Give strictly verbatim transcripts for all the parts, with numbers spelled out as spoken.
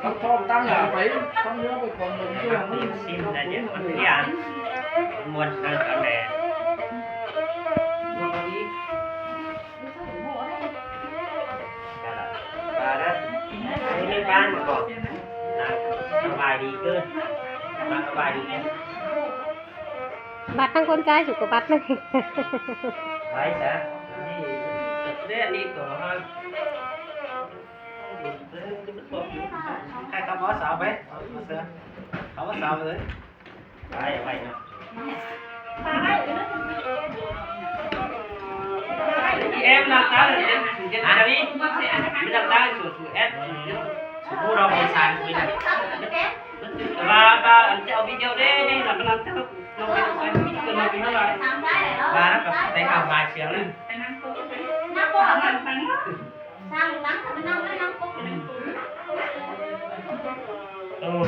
Không, không, tăng là phải, không nhớ về còn mình chưa. Xin là nhận con kia. Muôn tăng con này. Và đó, cái nước bán mà còn. Là, nó bài đi cứ. Nó bài đi cứ. ບັດທັງຄົນຊາຍ ສຸກະບັດນັ້ນ ໄວ້ຊະ ນີ້ ເລື່ອງນີ້ກໍ ໃຫ້ເຂົາເອົາສາວໄປ ເອົາເສືອ ເຂົາເອົາສາວໄປເລີຍ ໄວ້ ໄວ້ເນາະ ເອັມ ນຳຕາ ເອັມ ເອັມ ອັນນີ້ ມີນຳຕາ ສູດ ສູດ ເອັມ ສູດ ຜູ້ລອງເປັນຊາຍ ມີນຳ Ba, ba, ăn cháo video đấy, đấy là nó ăn cháo, nó ăn cháo, nó ăn cháo rồi. Ba nó có thể làm vài triệu nữa. Ừ.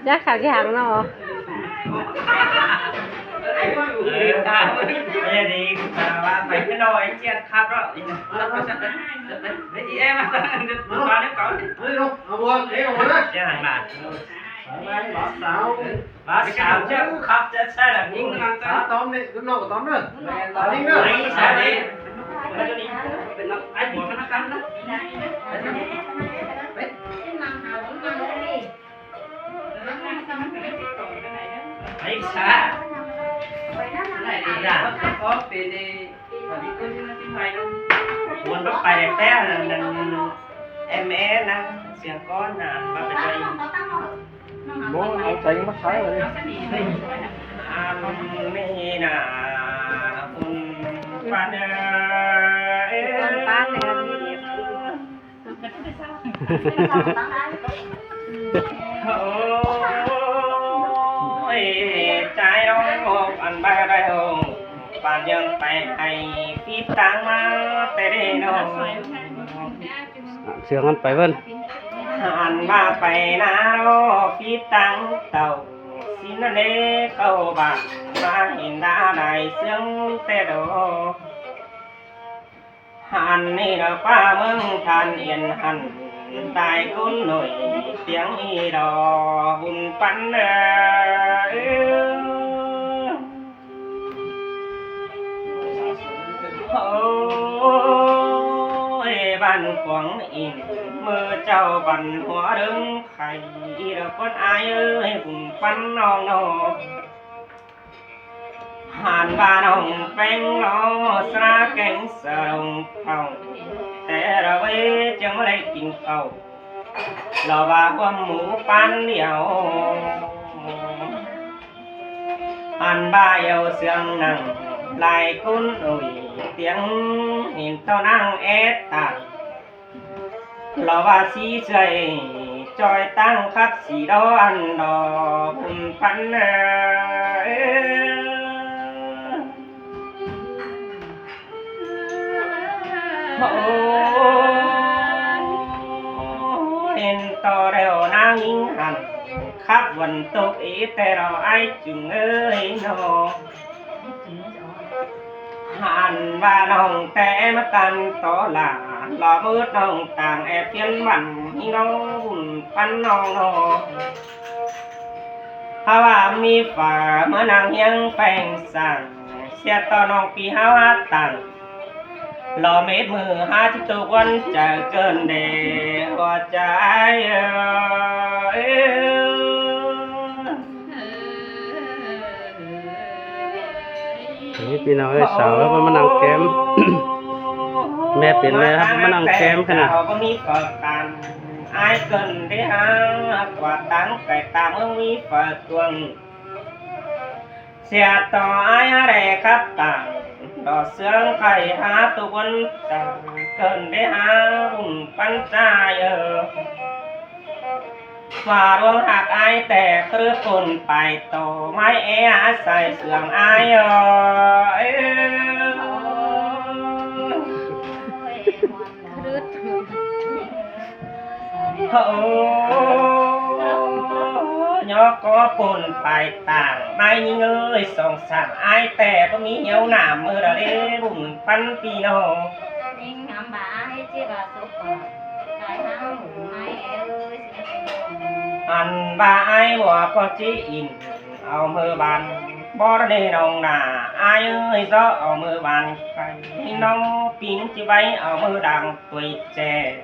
Chắc khả cái hàng nó. Ê, ta, bây giờ thì, à, ba, phải cái nồi anh chị ăn khắp đó. Đấy, chị em, ba nó có đấy. Đấy, không, à, mua, thế không mua đấy. Chứ hàng mà. Ba sáo. Ba sáo chứ, khắp chứ, sao là những thằng ta. Tóm đi, lúc nào có tóm nữa. Tóm đi nữa. Đấy, sao đi. Ai buồn nó cắn đó. Đấy. Ấy xa. Này thì là có về đi. Buôn bắt phải đẹp té là, là em é nè, xiềng con nè, bắt phải cho em. Bố áo trắng bắt thái rồi đi. Ăn mì nè, un pan nè. Con pan nè. Ôi, trái đó ăn ba đây hùng, bạn nhân phải hay phít táng má tê đi nó. Sướng ăn phải vân. Ăn ba phải na nó phít táng tàu, xin nó lễ câu bạn má hình đã đại sướng tê đồ. Hẳn ni đó qua mưng than yên hẳn, tai cún nổi tiếng y đó hùn pắn ơi. Ôi, ban quảng in mơ trao văn hóa đứng khay y đó con ai ơi, hùn pắn non non. Hàn ba nòng peng lo sra keng sơ rong phong, té ra vế chưng lê kinh khẩu, lo ba huôm mũ pán điêu. Hàn ba yêu sương nặng, lai cún ủi tiếng, hình tao năng ép tạc. Lo ba xí dạy, choi tăng khắp xí đó ăn đó, bùn pắn ơi. Ôi, hên to đeo nang ính hẳn, khắp vần tục ý tê đó ai chừng ơi nó. Hàn ba nòng té mă căn tó là, lo mứt nòng tàng e phiến mặn, hí nó bùn pắn nòng nó. Háo ba mi phả mơ nang hiếng phèng sàng, sia to nòng pí háo hát tàng. Lo mết mư há chứ tô quán chả cơn đê, hoa chả ai ơi. Ê, pí nòng ơi, sáo ló báu ꞌmá ꞌnăng kem. ꞌMẹ pên ꞌlẹo hả, báu ꞌmá ꞌnăng kem khả nả. Ai cần thế hả, quà tặng cái tạm ưng mi phật tuần. Sia tó ai hả đe khắp tặng, đỏ sướng khay hả tu quân tặng, cần thế hả, ung pắn trai ơ. Phả ruông hạc ai tẻ khứ côn pài tổ, mái é hả sai sương ai ơ. Ôi, Chó có pôn pài tảng mai nhính ơi, song sảng ai tẻ bơ mí hiếu nả mơ đà lê bùn păn pi nô. Ninh ngắm bà ai chia bà sụp bà, cái hang ngủ mai ơi. Ăn bà ai mùa có chí in, ao mơ bàn, bó đà nê nòng nả, ai ơi gió ao mơ bàn, cái nòng pính chí bay ao mơ đang tuổi trẻ.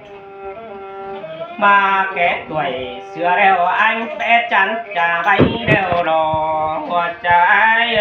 Mà kẻ tuổi xưa đeo anh bé chắn chả bay đeo đò, hoa trái